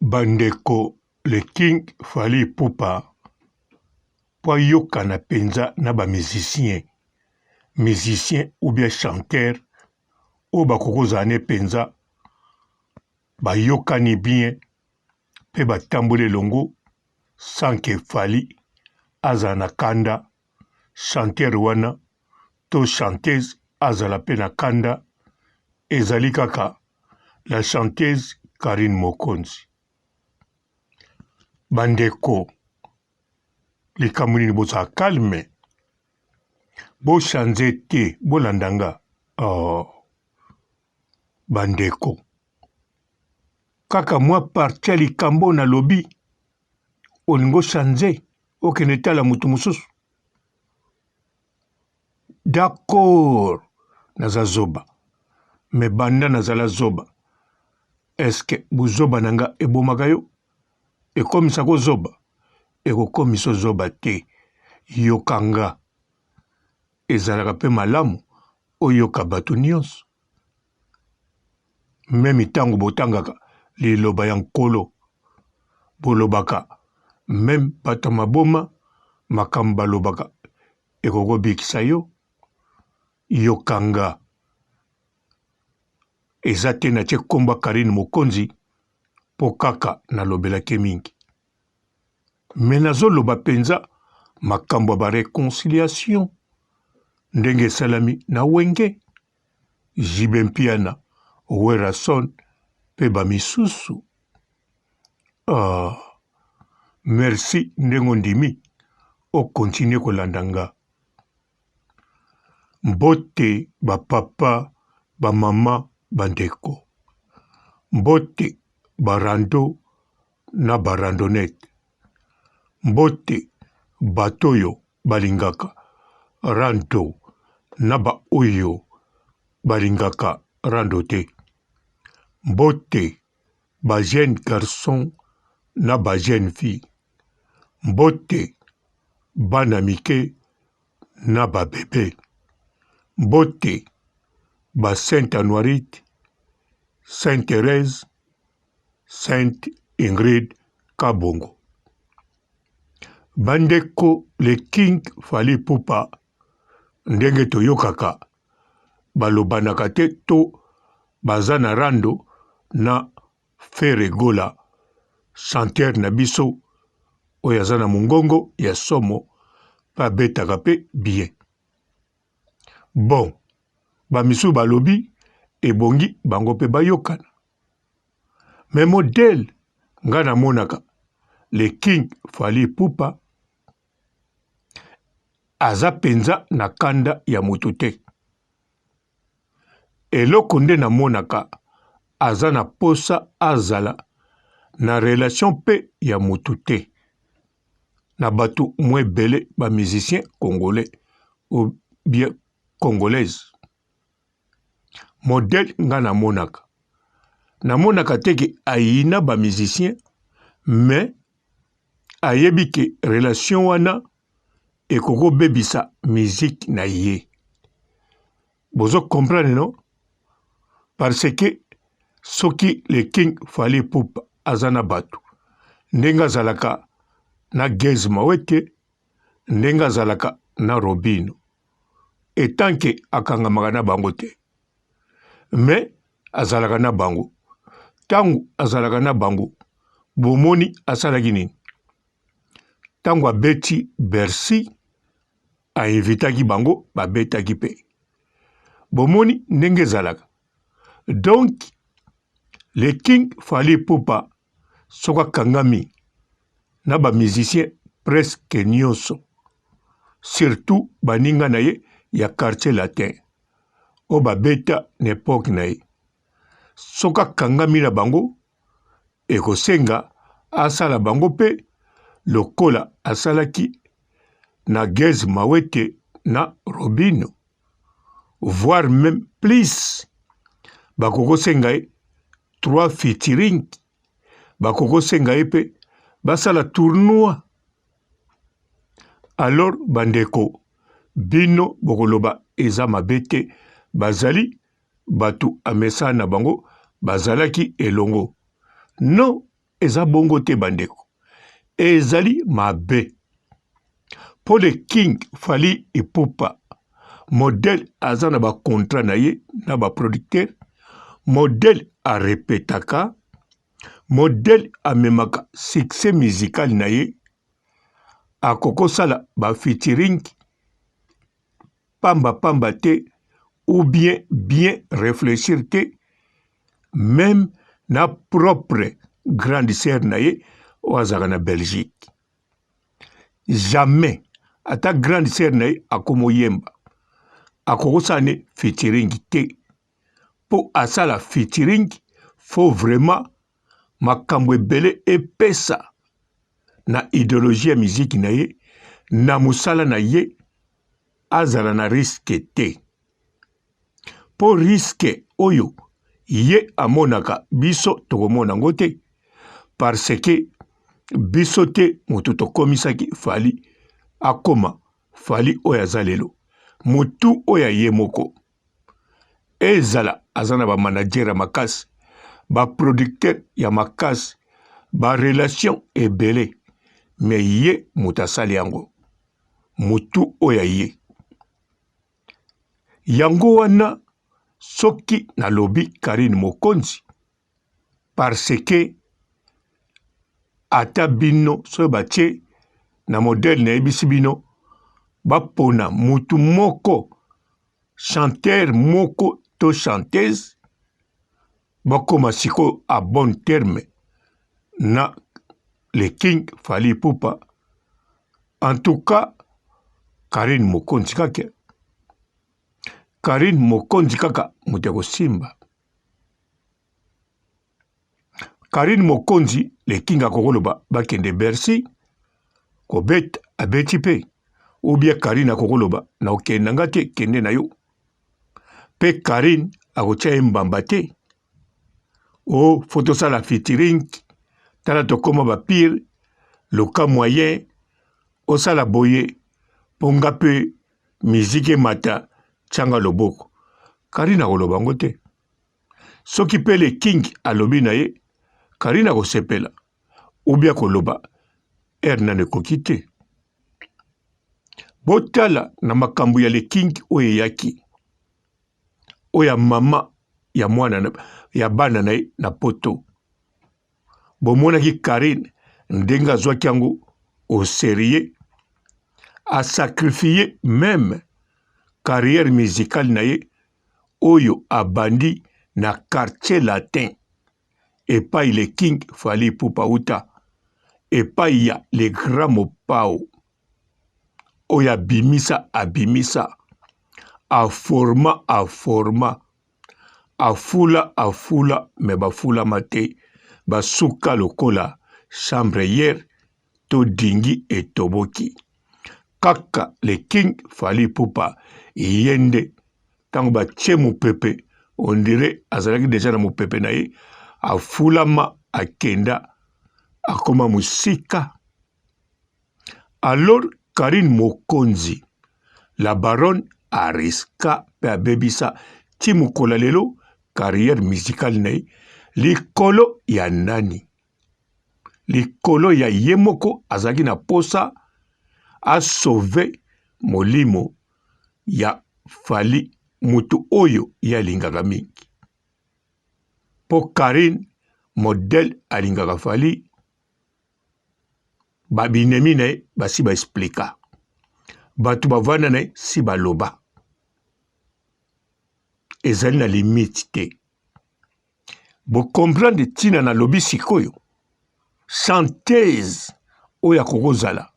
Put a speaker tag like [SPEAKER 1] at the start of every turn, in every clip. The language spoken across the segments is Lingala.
[SPEAKER 1] Bandeko le king Fally Ipupa po ayokana penza na ba musiciens, musicien ou bien chanteur oyo bakoki kozala ne penza bayokani bien pe batamboli elongo sans que Fally azala na kanda, chanteur wana to chanteuse azala pe na kanda ezali kaka la chanteuse Carine Mokonzi. Ba ndeko likambo nini bozala calme bo change te bolanda nga oh. Ba ndeko kaka mwa partie ya likambo oyo nalobi olingi ochange okende tala moto mosusu D'accord naza zoba mais banda nazala zoba est ce que buzoba na nga ebomaka yo? Ekomisaka yo zoba? Ekokomisa yo zoba te yoka nga ezalaka pe malamu oyoka batu nionso meme tango botangaka liloba ya nkolo bolobaka meme batu ya maboma makambo balobaka ekoki kobikisa yo? Yoka nga. Eza te natie kombo ya Carine Mokonzi po kaka nalobelaki ye mingi. Mais nazoloba penza makambo ya ba reconciliation ndenge esalami na Wenge, JB Mpiana, Werrason pe ba misusu. Ah, merci ndenge ondimi o continuer kolanda nga. Mbote ba papa, ba mama, ba ndeko. Mbote ba rando na ba randonnette. Mbote bato oyo balingaka rando na ba oyo balingaka rando te. Mbote ba jeunes garçons na ba jeunes filles. Mbote bana mike na ba bebe. Mbote ba Sainte Anuarite, Sainte Therèse, Sainte Ingrid Kabongo. Bandeko le King Fally Ipupa ndenge toyokaka balobanaka te to baza na rando na Ferre Gola chanteur na biso oyo aza na mongongo ya somo pe abetaka pe bien. Bon ba misusu balobi ebongi bango pe bayokana mais modèle nga namonaka le king Fally Ipupa aza penza na kanda ya mutu te. Eloko nde namonaka aza na posa azala na relation pe ya mutu te na batu mua ebele ba musiciens congolais ou bien congolaise. Modèle nga namonaka, namonaka te ke ayina ba musiciens mais ayebi ke relation wana ekoki kobebisa musique na ye. Bozo comprendre non? Parce que soki le King Fally Ipupa aza na batu ndenge azalaka na Gaz Mawete, ndenge azalaka na Robino, etant que akangamaka na bango te mais azalaka na bango. Tango azalaka na bango bomoni asalaki nini? Tango abeti Bercy a invitaki bango babetaki pe. Bomoni ndenge ezalaka. Donc le King Fally Ipupa soki akangami na ba musiciens presque nionso surtout baninga na ye ya quartier latin oyo babeta na epoque na ye soki akangami na bango ekosenga asala bango mpe lokola asalaki na Gaz Mawete na Robino voire meme plus bakoki kosenga ye 3 featuring bakoki kosenga ye mpe basala tournoi alors bandeko bino bokoloba eza mabe te bazali bato amesana na bango bazalaki elongo non. Eza bongo te bandeko. Ezali mabe. Mpo le King Fally Ipupa modèle aza na ba contrat na ye na ba producteur, modèle arepetaka, modèle amemaka succès musical na ye, akokosala ba featuring pamba pamba te ou bien bien reflechir te meme na propre grande sœur na ye oyo azalaka na Belgique. Jamais ata grande sœur na ye akomoyemba akokosala ne featuring te mpo asala featuring faut vraiment makambo ebele epesa na ideologie ya miziki na ye na mosala na ye azala na riske te mpo riske oyo ye amonaka biso tokomona yango te parce que biso te moto tokomisaki Fally akoma Fally oyo aza lelo motu oyo ya ye moko ezala aza na ba manager ya makasi ba producteur ya makasi ba relation ebele me ye moto asali yango motu oyo ya ye yango wana soki nalobi Carine Mokonzi parce que ata bino soki batie na modèle nayebisi bino bapona mutu moko chanteur moko to chanteuse bakoma sikoyo a bon terme na le king Fally Ipupa en tout cas Carine Mokonzi kaka Carine Mokonzi kaka moto ya kosimba Carine Mokonzi le king akokoloba bakende Bercy kobeta abeti pe ou bien Carine akokoloba na okende na nga te kende na yo pe Carine akotia ye mbamba te o oh, fo tosala featuring tala tokoma ba pire luka moyen osala boye mpo nga mpe miziki emata tianga loboko Carine akoloba yango te soki mpe le king alobi na ye Carine akosepela ou bien akoloba heure nano ekoki te botala na makambo ya le king oyo eyaki oyo ya mama ya mwana ya bana na ye na poto bomonaki Carine ndenge azwaki yango au serieux asacrifie meme carrière musicale na ye oyo abandi na quartier latin epai le king Fally Ipupa uta epai ya le grand Mopao oyo abimisa abimisa aforma aforma afula afula me bafulama te basuka lokola chambre hier to dingi etoboki kaka le king Fally Ipupa ye nde ntango batie mopepe ondire azalaki deja na mopepe na ye afulama akenda akoma mosika alors Carine Mokonzi la baronne ariska mpe abebisa ti mokolo ya lelo carrière musicale na ye likolo ya nani likolo ya ye moko azalaki na posa asauve molimo ya Fally mutu oyo ye alingaka mingi po Carine modèle alingaka Fally ba binemi na ye basi ba explika bato bavanda na ye si baloba ezali na limite te Bo comprendre tina na lobi sikoyo chanteuse oyo akoki kozala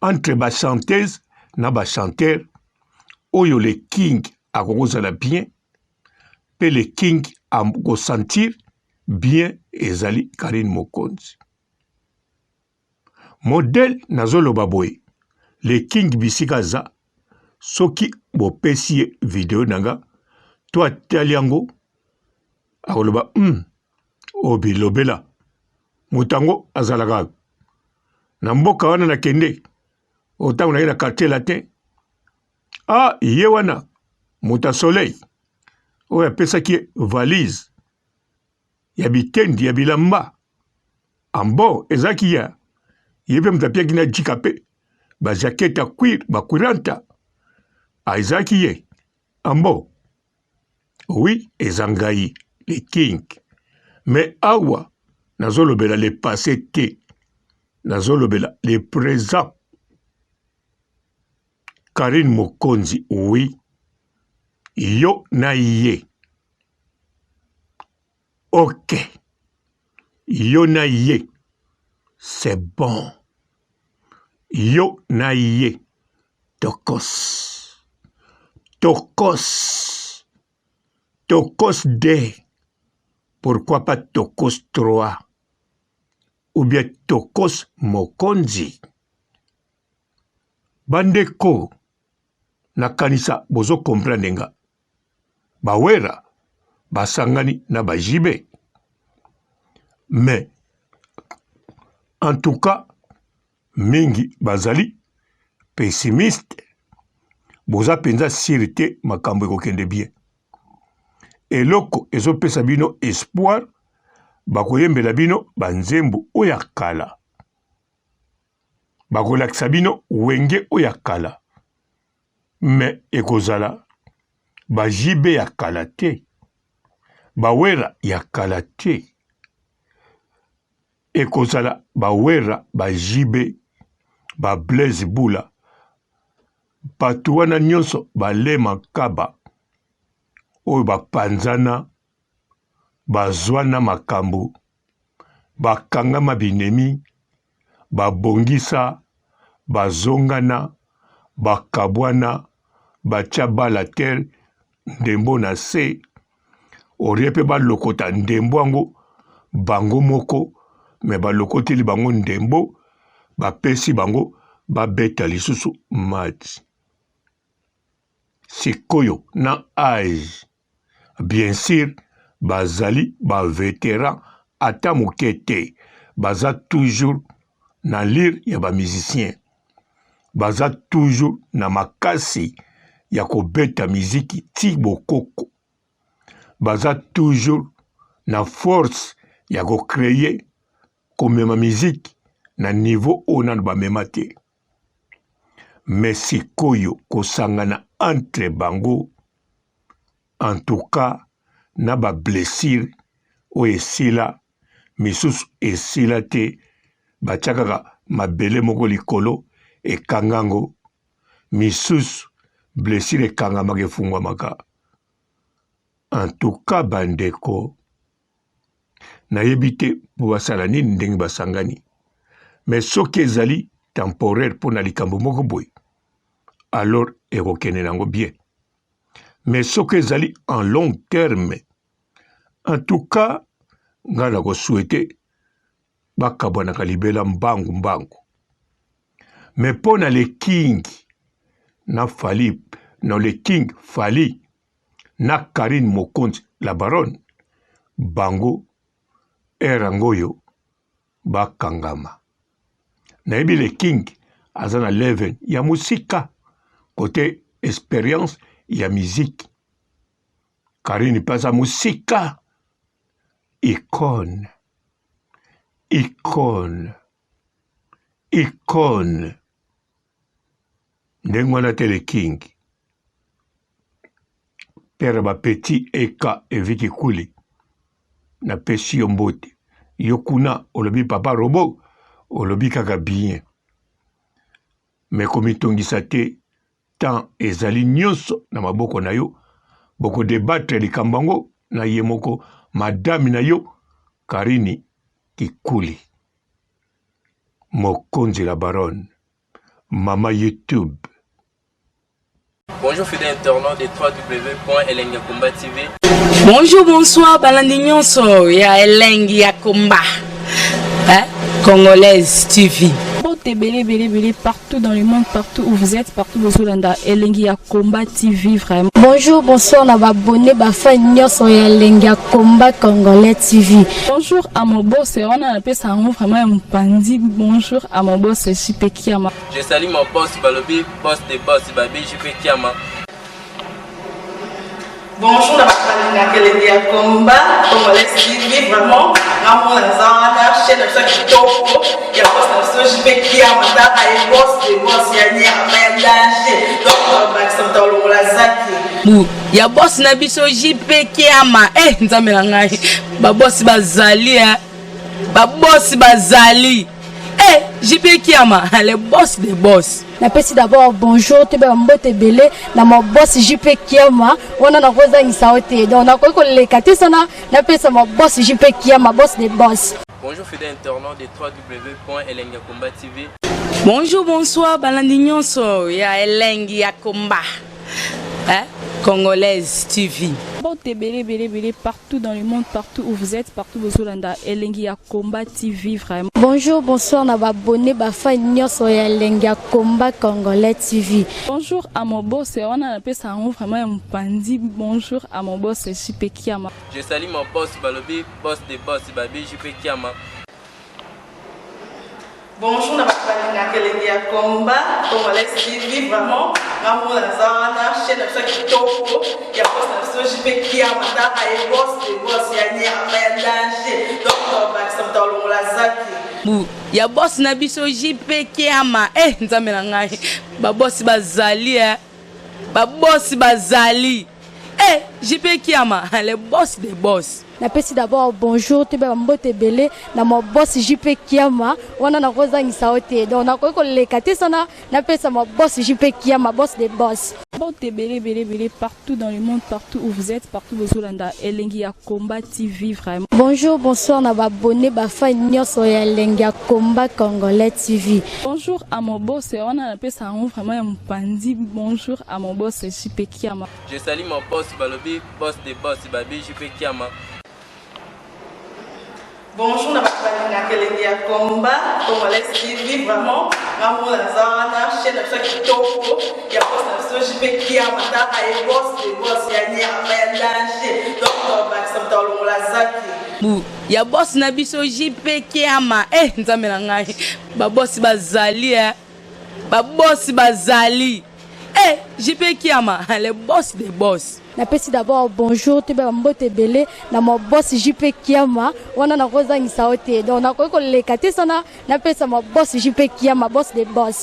[SPEAKER 1] entre ba chanteuse na ba chanteur oyo le king akoki kozala bien pe le king akosentir bien ezali Carine Mokonzi. Modèle nazoloba boye le king bisika aza soki bopesi ye video na nga to atali yango akoloba oyo bilobela moto yango azalaka na mboka wana nakende otango naye na quartier latin ah ye wana moto ya soleil oyo apesaki ye valise ya bitendi ya bilamba. Ambo ezalaki ya ye mpe moto apiaki na jika mpe ba jaquette ya cuir ba cuiranta ah, ezalaki ye ambo oui eza ngai le king mais awa nazolobela le passé te nazolobela le présent Carine Mokonzi oui yo na ye ok yo na ye c'est bon yo na ye tokos tokos tokos de pourquoi pas tokos 3 ou bien tokos mokonzi bandeko nakanisa bozo comprendre nga ba Werra basangani na ba JB mais en tout cas mingi bazali pessimiste boza mpenza sire te makambo ekokende bien eloko ezopesa bino espoir bakoyembela bino banzembo oyo ya kala bakolakisa bino wenge oyo ya kala mais ekozala ba JB ya kala te, ba Werra ya kala te. Ekozala ba Werra, ba JB, ba Blaise Bula, bato wana nyonso balema kaba oyo bapanzana bazwana makambo bakangama binemi babongisa, bazongana, bakabwana, batia balle à terre, ndembo na se, olie pe balokota ndembo yango bango moko mais balokoteli bango ndembo, bapesi bango babeta lisusu match. Sikoyo na age Bien sur bazali ba veterans ata moke te, baza toujours na lire ya ba musiciens, baza toujours na makasi ya kobeta miziki ti bokoko, baza toujours na force ya ko creer komema miziki na niveau oyo nanu bamema te. Mais sikoyo kosangana entre bango en tout cas na ba blessure oyo esila misusu esila te batia kaka mabele moko likolo ekanga yango misusu blessure ekangamaka efungwamaka en tout cas bandeko nayebi te mpo basala nini ndenge basangani mais soki ezali temporaire mpo na likambo moko boye alors ekokende nango bien mais soki ezali en long terme en tout cas ngai nakosouhaite bakabwanaka libela mbangu mbangu mais mpo na le king na fali na le king fali na Carine Mokonzi la baronne bango heure yango oyo bakangama. Nayebi le king aza na leven ya mosika kote experience ya musique. Carine mpe aza mosika icone icone icone ndenge wana te le king père ba petit eka evi kikuli napesi yo mbote yo kuna olobi papa robo olobi kaka bien me komitungisa te temps ezali nyonso na maboko na yo bokodebatre likambo yango na ye moko madame na yo karini kikuli mokonzi la baronne mama youtube
[SPEAKER 2] Bonjour fidèles internautes de www.elengiyakomba TV.
[SPEAKER 3] Bonjour, bonsoir, balandi nyonso ya Elengi ya Komba. Hein? Congolaise TV.
[SPEAKER 4] Mbote ebele ebele ebele partout dans le monde, partout où vous êtes, partout bozolanda Elengi ya Combat TV vraiment.
[SPEAKER 5] Bonjour, bonsoir na ba abonnés ba fans nyonso ya Elengi ya Combat Congolais TV.
[SPEAKER 4] Bonjour à mon boss, wana napesa yango vraiment ya mopanzi. Bonjour à mon boss JP Kiama.
[SPEAKER 2] Je salue mon boss balobi boss de boss babi JP Kiama.
[SPEAKER 6] Bonjour na bato balingaka elengi ya combat congolais TV vraiment ngamona naza wana chef. Chaîne na biso ya kitoko ya boss na biso JP Kiama, taka ye boss de boss ya nyama ya danger. Donc bakisa moto alongola zaki.
[SPEAKER 3] Bu ya boss na biso JP Kiama. Eh, Nzambe na ngai, babosi bazali, eh. Babosi bazali, eh, JP Kiama, le boss de boss.
[SPEAKER 5] Napesi d'abord bonjour, toyeba mbote ebele na ma boss JP Kiama. Wana nakozangisa yo te, donc nakoki koleka te sana napesa ma boss JP Kiama, boss de boss.
[SPEAKER 2] Bonjour fidèle internaute de www.elengiyakomba TV.
[SPEAKER 3] Bonjour, bonsoir balandi nyonso ya Elengi ya Komba, eh? Congolaise TV.
[SPEAKER 4] Mbote ebele ebele ebele partout dans le monde, partout où vous êtes, partout bozolanda Elengi ya Combat TV vraiment.
[SPEAKER 5] Bonjour, bonsoir na baabonnés, bafans nyonso ya Elengi ya Combat Congolais TV.
[SPEAKER 4] Bonjour à mon boss, wana napesa yango vraiment ya mopanzi. Bonjour à mon boss JP Kiama.
[SPEAKER 2] Je salue mon boss balobi boss de boss babi JP Kiama.
[SPEAKER 6] Bonjour na bato balingaka Elengi ya Combat Congolais TV. Vraiment, ngamona naza wana, chaîne na biso ya kitoko ya boss na biso JP Kiama, taka ye boss de boss ya nyama ya danger. Donc bakisa moto alongola zaki.
[SPEAKER 3] Bu ya boss na biso JP Kiama. Eh, Nzambe na ngai, babosi bazali, eh. Babosi bazali, eh, JP Kiama, le boss de boss.
[SPEAKER 5] Napesi d'abord bonjour, toyeba mbote ebele na ma boss JP Kiama. Wana nakozangisa yo te, donc nakoki koleka te sana napesa ma boss JP Kiama, boss de boss.
[SPEAKER 4] Mbote ebele ebele ebele partout dans le monde, partout où vous êtes, partout bozolanda Elengi ya Combat TV vraiment.
[SPEAKER 5] Bonjour, bonsoir na baabonnés, bafans nyonso ya Elengi ya Combat Congolais TV.
[SPEAKER 4] Bonjour à mon boss, wana napesa yango vraiment ya mopanzi. Bonjour à mon boss JP Kiama.
[SPEAKER 2] Je salue mon boss balobi boss de boss babi JP Kiama.
[SPEAKER 6] Bonjour na bato balingaka Elengi ya Combat Congolais TV. Vraiment, ngamona naza wana, chaîne na biso ya kitoko ya boss na biso JP Kiama, taka ye boss de boss ya nyama ya danger. Donc bakisa moto alongola zaki.
[SPEAKER 3] Bu ya boss na biso JP Kiama. Eh, Nzambe na ngai, babosi bazali, eh. Babosi bazali, eh, JP Kiama, le boss de boss.
[SPEAKER 5] Napesi d'abord bonjour, toyeba mbote ebele na ma boss JP Kiama. Wana nakozangisa yo te, donc nakoki koleka te sana napesa ma boss JP Kiama, boss de boss.